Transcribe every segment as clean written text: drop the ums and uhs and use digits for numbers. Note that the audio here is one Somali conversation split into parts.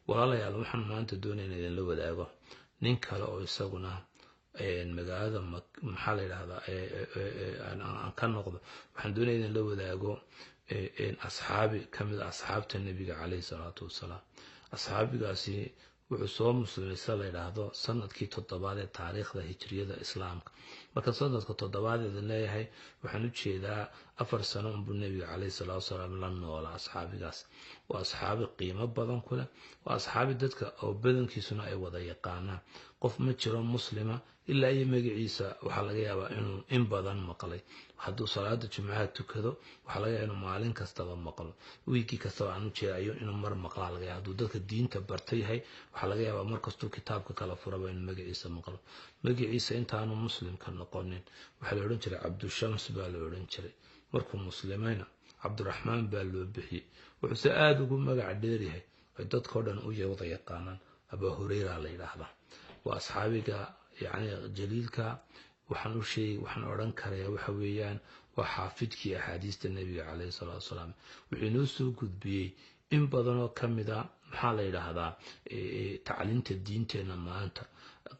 Walaalayaal, waxaan maanta doonaya in idinla wadaago nin kale oo isaguna magaalada, maxaa la yidhahdaa, aan ka noqdo. Waxaan doonaya idinla wadaago asxaabi ka mid a asxaabta Nebiga caleyhi salaatu wasalaam. Asxaabigaasi wuxuu soo muslimay, sida la yidhaahdo, sanadkii toddobaad ee taariikhda hijriyada Islaamka. Marka sanadka toddobaad idin leeyahay, waxaan u jeedaa 4 sano unbuu Nebiga caleyhi salaatu wasalaam la noolaa. Asxaabigaas waa asxaabi qiimo badan ku leh, waa asxaabi dadka oo badankiisuna ay wada yaqaanaan. Qof ma jiro Muslima ilaa iyo magaciisa waxaa laga yaabaa inuu in badan maqlay. Hadduu salaada Jimcaha tukado, waxaa laga yaaba inuu maalin kastaba maqlo, wiigii kastaba aan ujeedayo inuu mar maqlaa laga yaaba. Hadduu dadka diinta barta yahay, waxaa laga yaabaa mar kastuu kitaabka kala furaba inuu magaciisa maqlo. Magaciisa intaanu Muslimka noqonin waxaa la odhan jiray Cabdushams baa la odhan jiray. Markuu muslimayna Cabdiraxmaan baa loo bixiyey. Wuxuuse aada ugu magac dheeryahay ay dadkao dhan u wada yaqaanaan Abaa Hureyra la yidhaahdaa. Waa asxaabiga yacni jaliilka. Waxaan u sheegi, waxaan odhan karayaa, waxa weeyaan waa xaafidkii axaadiista Nebiga caleyhi salaatu wasalaam. Wuxuu inoo soo gudbiyey in badanoo ka mid a, maxaa la yidhaahdaa, tacliinta diinteenna maanta,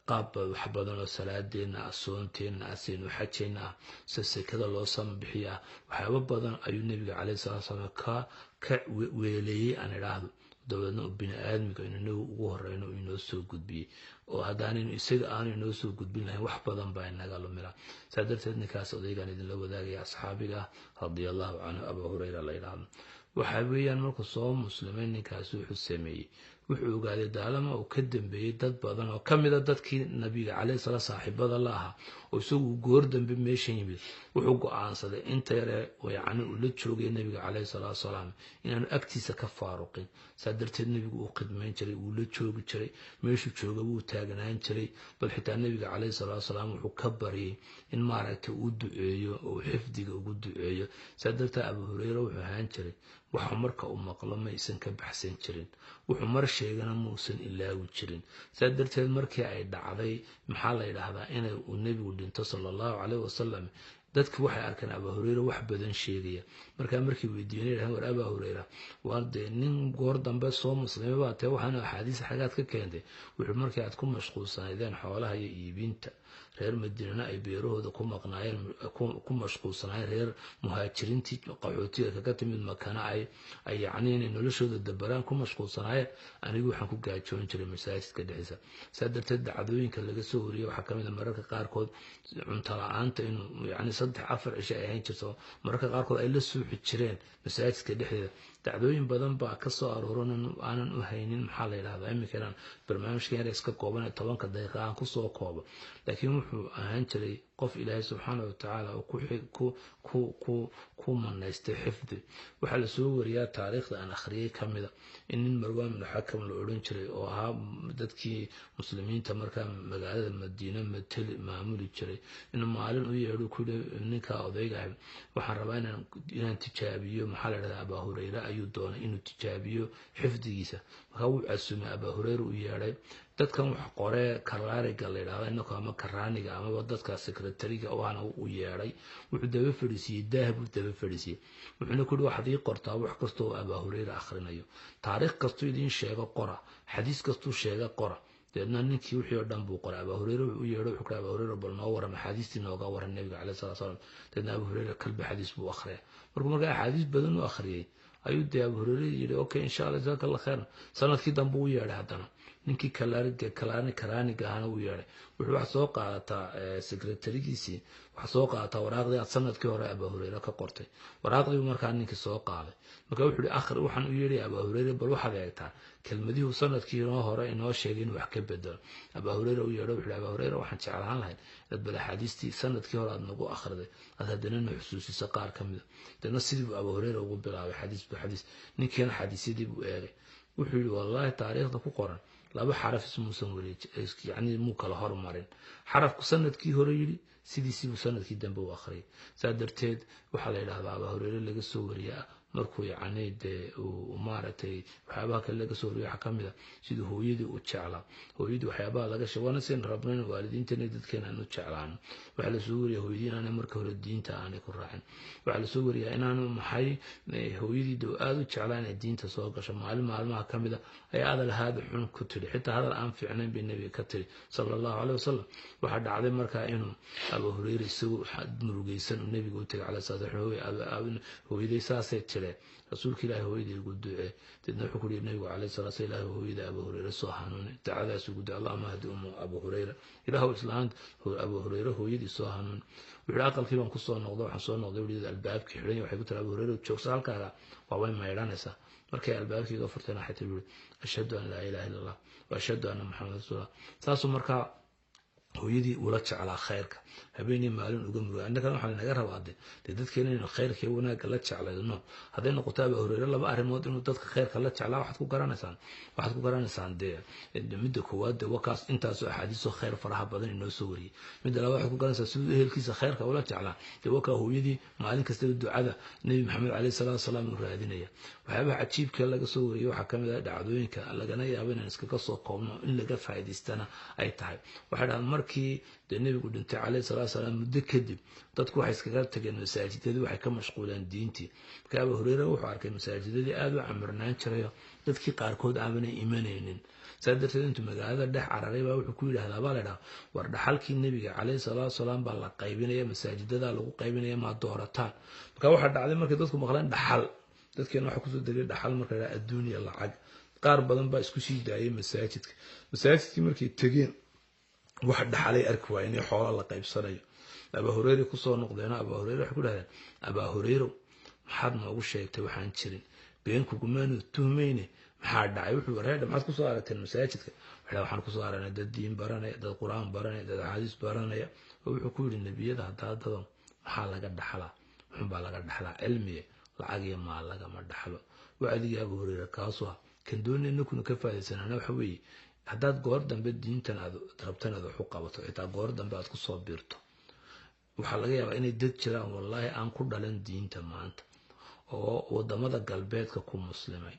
qaab wax badan oo salaadeenna ah, soonteenna ah, saynu xajeenna ah, se sekada loo sambixiya ah. Waxyaabo badan ayuu Nebiga caleyhi salatu wasalaam ka weeleeyey, aan idhaahdo. Dabeedna bini aadmiga aynu inagu ugu horeyno inoo soo gudbiyey, oo haddaanaynu isaga aanu inoo soo gudbin lahayn, wax badan baa inaga lumila. Saa darteed ninkaas odaygaan idinla wadaagaya, asxaabiga ah radia Allahu canhu, Abaa Hureyra la yidhaahdo, waxa weeyaan markuu soo muslimay ninkaasi wuxuu sameeyey, wuxuu ogaaday daalama uu ka dambeeyey dad badan oo ka mida dadkii Nabiga caleyhi salaam saaxiibada la ahaa, oo isagu goor dambe meeshan yimid. Wuxuu go-aansaday inta yare yacni uu la joogay Nabiga caleyhi salaatu wasalaam inaanu agtiisa ka faaruqin. Saa darteed Nebigu uu khidmayn jiray, wuu la joogi jiray, meeshuu jooga wuu taagnaan jiray. Bal xitaa Nebiga caleyhi salaatu wasalaam wuxuu ka baryay in maaragtay uu duceeyo oo xifdiga ugu duceeyo. Saa darteed Abu Hureyre wuxuu ahaan jiray, waxa marka uu maqlo ma aysan ka baxsan jirin, wuxuu mar sheegana muusan ilaawi jirin. Saa darteed markii ay dhacday, maxaa la yidhaahdaa, inay uu Nebigu dhinto sala Allahu caleyhi wasalam, dadki waxay arkeen Abaa Hureyre wax badan sheegaya. Markaa markii weydiiyeen, yidhahdeen: "War Abaa Hureyra, waa dee nin goor dambe soo muslimay baa tee, waxaana axaadiis xagaad ka keentay?" Wuxuu: "Markii aad ku mashquulsanaydeen xoolaha iyo iibinta, reer Madiinana ay beerahooda ku maqnaayeen, ku mashquulsanaayeen, reer Muhaajiriintii qaxootiga kaga timid Makana ay yacni inay noloshooda dabaraan ku mashquulsanaayeen, anigu waxaan ku gaajoon jiray masaajidka dhexdiisa." Saa darteed dacdooyinka laga soo wariyey waxaa kamid a mararka qaarkood cunto la-aanta inuu yacni 3-4 cisho ay ahayn jirto, mararka qaarkood ay la suuxi jireen masaajidka dhexdeeda. Dacdooyin badan baa kasoo arooran aanan u haynin, maxaa la yidhahdaa, iminka inaan barnaamijka yar iska kooban ee 10-ka daqiiqa aan kusoo koobo. Laakiin wuxuu ahaan jiray qof Ilaahay subxaana watacaala uu ku manaystay xifdi. Waxaa lasoo wariyaa, taariikhda aan akhriyay ka mida, in nin Marwaan bnu Xakam la odhan jiray oo ahaa dadkii Muslimiinta markaa magaalada Madiine mateli maamuli jiray, inuu maalin u yeedho ku yidhi ninka odayga ah: "Waxaan rabaa inaan tijaabiyo," maxaa la dhahdaa, Abaa Hureyre ayuu doonay inuu tijaabiyo xifdigiisa. Markaa wuu casumay Abaa Hureyre, u yeedhay. Dadkan wax qoree karaariga la yidhahda inako ama karaaniga amaba dadka secretariga waana u yeedhay. Wuxuu daba fadhiisiiyey, daah buu daba fadhiisiiyey, wuxuuna ku yihi: "Waxaad ii qortaa wax kasta oo Abaa Hureyre akhrinayo, taariikh kastuu idiin sheego qora, xadiis kastuu sheega qora." Dabeedna ninkii wixii oo dhan buu qoray. Abaa Hureyre wuxuu u yeedhay, wuxuu ku Abaa Hureyre: "Bal noo waran, axaadiistii nooga waran Nebiga caleyhi salatu salaam." Dabeedna Abu Hureyre kalba xadiis buu akhriyay. Markuu markaa axaadiis badan u akhriyey ayuu dee Abu Hureyre yidhi: "Okay, insha Allah, jazaaka Allah khayran." Sanadkii dambe u yeedhay haddana ninkii kalaani karaaniga ahana u yeedhay. Wuxuu: "Wax soo qaadataa secretarigiisii, waxaa soo qaadataa waraaqdii aad sanadkii hore Abaa Hureyre ka qortay." Waraaqdii buu markaa ninkii soo qaaday. Marka wuxuu yihi: "Akhri." Waxaan u yeedhay Abaa Hureyre: "Bal waxaad eegtaa kelmadihuu sanadkii inoo hore inoo sheegay inuu wax ka bedelo." Abaa Hureyre u yeedho, wuxuu yihi: "Abaa Hureyre, waxaan jeclaan lahayn inaad bal axaadiistii sanadkii hore aad nagu akhriday aad haddana na xusuusiso qaar ka mida." Deedna sidii buu Abaa Hureyre ugu bilaabay xadiis bu xadiis. Ninkiina xadiisyadii buu eegay. Wuxuu yihi: "Wallaahi, taariikhda ku qoran laba xaraf ismuusan wareej, yacni muu kala hormarin. Xarafku sanadkii hore yidhi sidiisiibuu sanadkii dambe u akhriyay." Saa darteed waxaa la yidhahdaa Abaa Hureyre laga soo wariyaa Markuu yacni dee uu maaragtay waxyaabaha kale laga soo wariyay waxaa ka mid a siduu hooyadii u jeclaa. Hooyadii waxyaabaha laga sheego waana sidan rabno in waalidiinteena dadkeena aan u jeclaano. Waxaa lasoo wariyaa hooyadii inaanay marka hore diinta aanay ku raacin. Waxaa lasoo wariyaa inaanu maxay hooyadii dee aada u jeclaa inay diinta soo gasho. Maalin maalmaha ka mid a ayaa hadal haada xun ku tidhi, xitaa hadal aan fiicnayn bay nebiga ka tidhi sala allahu caleyhi wasalam. Waxaa dhacday markaa inuu Abu Hureyre isagu murugeysan uu nebiga u tegay caleyhi salaatu wasalam. Hooyaday saasay tidhe, rasuulka ilaahi hooyadii ugu ducee. Deedna wuxuu ku yihi nebigu caleyhi salatu wasalam, ilaahi hooyada Abu Hureyre soo hanuuni. Dacadaas ugu duce, allahuma hadi ummu Abu Hureyre, ilaahu islaanta Abu Hureyre hooyadii soo hanuuni. Wuxuu yihi aqalkii baan kusoo noqday, waxaan soo noqday weli albaabkii xidhan. Waxay ku tiri, Abu Hureyre joogsa halkaaga, waa way maydhanaysaa. Markay albaabkii iga furteen waxay tiri, ashhadu an laa ilaha illa allah wa ashhadu anna maxamed rasuulullah. Saasuu markaa hooyadii ula jeclaa khayrka, habeenii maalin uga muruga. Annagana waxaa lanaga rabaa dee dadkeena inaynu khayrka iyo wanaagga la jeclayno. Hadday noqoto Abu Hureyre laba arrimood inuu dadka khayrka la jeclaa waxaad ku garanaysaan, waxaad ku garanaysaan dee midda koowaad dee wakaas intaasoo axaadiisoo khayr faraha badan inoo soo wariyey. Midda labaad waxaad ku garanaysaa siduu ehelkiisa khayrka ula jeclaa, dee wakaa hooyadii maalin kastaba ducada Nebi Maxamed caleyhi salaatu wasalaam uu raadinaya. Waxyaabaha cajiibka laga soo wariyey waxaa ka mid ah dhacdooyinka lagana yaabo inaan iskaga soo koobno, in laga faa'iidaystana ay tahay. Waxay dhahaan markii dee nebigu dhintay caleyhi salatu wasalaam muddo kadib, dadku waxay iskaga tageen masaajidadii, waxay ka mashquuleen diintii. Marka Abu Hureyre wuxuu arkay masaajidadii aada u camirnaan jirayo dadkii qaarkood aanay imanaynin. Saa darteed intuu magaalada dhex cararay baa wuxuu ku yidhahdaa, baa la dhaha, war dhaxalkii nebiga caleyhi salaatu wasalaam baa la qaybinaya, masaajidada lagu qaybinaya, maa doorataan? Marka waxaa dhacday markay dadku maqleen dhaxal, dadkeena waxaa kusoo degay dhaxal marka la adduunya lacag, qaar badan baa isku sii daayay masaajidka. Masaajidkii markay tegeen wax dhaxalay arki waayeen in xoola la qaybsanayo. Abaa Hureyre kusoo noqdeeno Abaa Hureyre waxay ku dhahdeen, Abaa Hureyrow, maxaad noogu sheegtay waxaan jirin? Been kugumaanu tuhmayne, maxaa dhacay? Wuxuu wareedha, maxaad kusoo aragteen masaajidka? Waxay waxaan kusoo aragnay dad diin baranaya, dad qur-aan baranaya, dad axaadiis baranaya. Oo wuxuu ku yidhi, nebiyada haddaadado maxaa laga dhaxlaa? Wuxuunbaa laga dhaxlaa cilmiye, lacag iyo maal lagama dhaxlo. Wacdigii Abu Hureyre kaasuu ah kan doonay inakuna ka faa'iidaysanana. Waxa weeye haddaad goor dambe diintan aad rabtan aad wax u qabato, xitaa goor dambe aad kusoo biirto, waxaa laga yaabaa inay dad jiraan wallaahi aan ku dhalan diinta maanta oo wadamada galbeedka ku muslimay,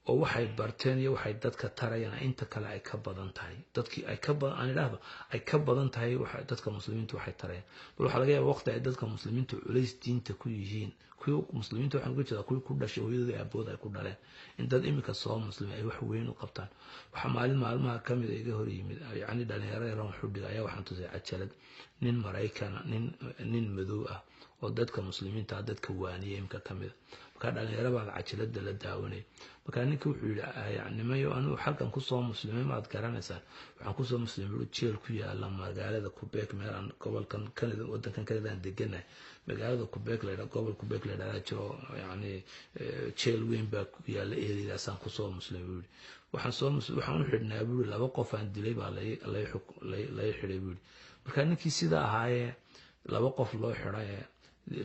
oo waxay barteen iyo waxay dadka tarayaan inta kale ay ka badan tahay, dadkii ay ka badan, aan idhaahdo ay ka badan tahay waxa dadka muslimiintu waxay tarayaan. Bal waxaa laga yaabaa waqti ay dadka muslimiintu culays diinta ku yihiin, kuwii muslimiinta waxaan uga jeedaa kuwii ku dhashay hooyadooda aabood ay ku dhaleen, in dad iminka soo muslimay ay wax weyn u qabtaan. Waxaa maalin maalmaha ka mid a iga hor yimid yacni dhalinyaro yaran xudhiga ayaa waxaan tusay cajalad nin Maraykana, nin madow ah oo dadka muslimiinta ah dadka waaniya imka ka mid a. Markaa dhalinyaro baa cajalada la daawanay. Markaa ninka wuxuu yidhi, nimayo, anigu halkan kusoo muslimay maad garanaysaan? Waxaan kusoo muslimay buuri jeel ku yaala magaalada Quebec, meel aan gobolkan Canada, wadankan Canada aan deganahay, magaalada Quebec la yidhaha, gobol Quebec la yidhahdaa jiro, yacni jeel weyn baa ku yaala eriyadaasaan kusoo muslimay buuri. Waxaan soo waxaan u xidhnaa buuri laba qof aan dilay baa lay xidhay buuri. Marka ninkii sidaa ahaayee laba qof loo xidhaye,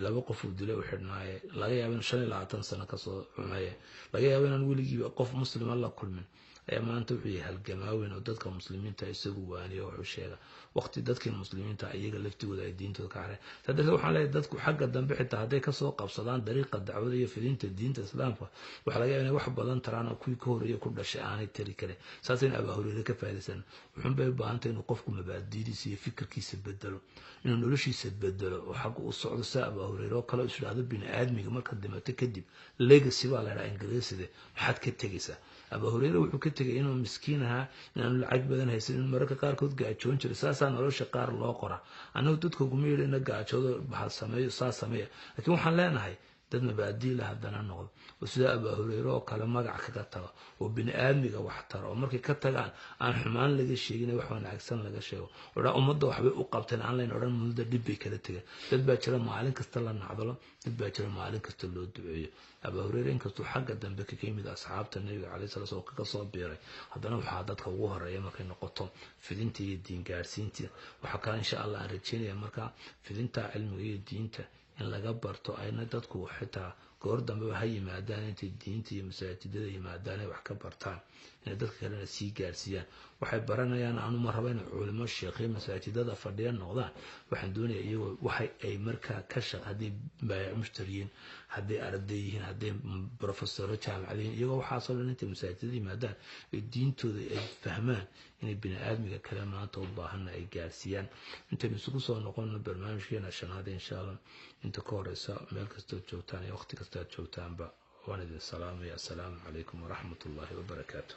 laba qof uu dilay u xidhnaaye, laga yaabo in 25 sano kasoo cunaye, laga yaabo inaan weligiiba qof muslima la kulmin, ayaa maanta wuxuu yahay halgamaaweyn oo dadka muslimiinta isagu waaniyo, wuxuu sheega waqti dadkii muslimiinta iyaga laftigooda ay diintooda ka careen. Saa darteed waxaan leeyahay dadku xagga dambe xitaa hadday kasoo qabsadaan dariiqa dacwada iyo fidinta diinta islaamka, waxaa laga yaaba inay wax badan taraan oo kuwii ka horreeyay ku dhashay aanay tari karin. Saasayna Abaa Hureyre ka faa'iidaysan. Wuxuunbay u baahantay inuu qofku mabaadidiisa iyo fikirkiisa bedelo, inuu noloshiisa bedelo oo xagga u socdo saa Abaa Hureyre oo kale is idhaahdo bini aadmiga markaad dhimato kadib legacy baa la idhaha ingiriiside, maxaad ka tegaysaa? Abaa Hureyre wuxuu ka tegay inuu miskiin ahaa, inaanu lacag badan haysan, inuu mararka qaarkood gaajoon jiray. Saasaa nolosha qaar loo qoraa. Annagu dadka uguma yeedho ina gaajoodo baxal sameeyo, saa sameeya, laakiin waxaan leenahay dad mabaadiila haddana noqdo oo sida Abaa Hureyre oo kale magac kaga tago oo bini aadmiga wax tara, oo markay ka tagaan aan xumaan laga sheegin, wax wanaagsan laga sheego, oo dhaa ummadda waxbay u qabteen, aan layn odhan muddo dhib bay kala tegeen. Dad baa jira maalin kasta la nacdalo, dad baa jira maalin kasta loo duceeyo. Abaa Hureyre inkastuu xagga dambe kaga yimid asxaabta nebiga caleyhi salatu wasalam kaga soo biiray, haddana waxaa dadka ugu horeeya markay noqoto fidinta iyo diin gaadhsiinta. Waxaa kale insha allah aan rajeynaya marka fidinta cilmiga iyo diinta in laga barto ayna dadku xitaa Goor dambeba ha yimaadaan, intay diinta iyo masaajidada yimaadaan ay wax ka bartaan, inay dadka kalena sii gaarsiiyaan waxay baranayaan. Anu ma raba inay culimo sheekhiyo masaajidada fadhiya noqdaan. Waxaan doonaya iyagoo waxay ay markaa ka shaq, hadday baayac mushtariyiin, hadday arday yihiin, hadday profesoro jaamacad yihiin, iyagoo waxaasoo dhan intay masaajidada yimaadaan ay diintooda ay fahmaan, inay bini aadmiga kale maanta u baahanna ay gaarsiiyaan. Intaynu isugu soo noqono barnaamijkeena shanaad, insha Allah, inta ka horeysa, meel kastood joogtaan iyo waqti kastaad joogtaanba, waan idin salaamaya. Assalaamu calaykum waraxmat ullaahi wabarakaatu.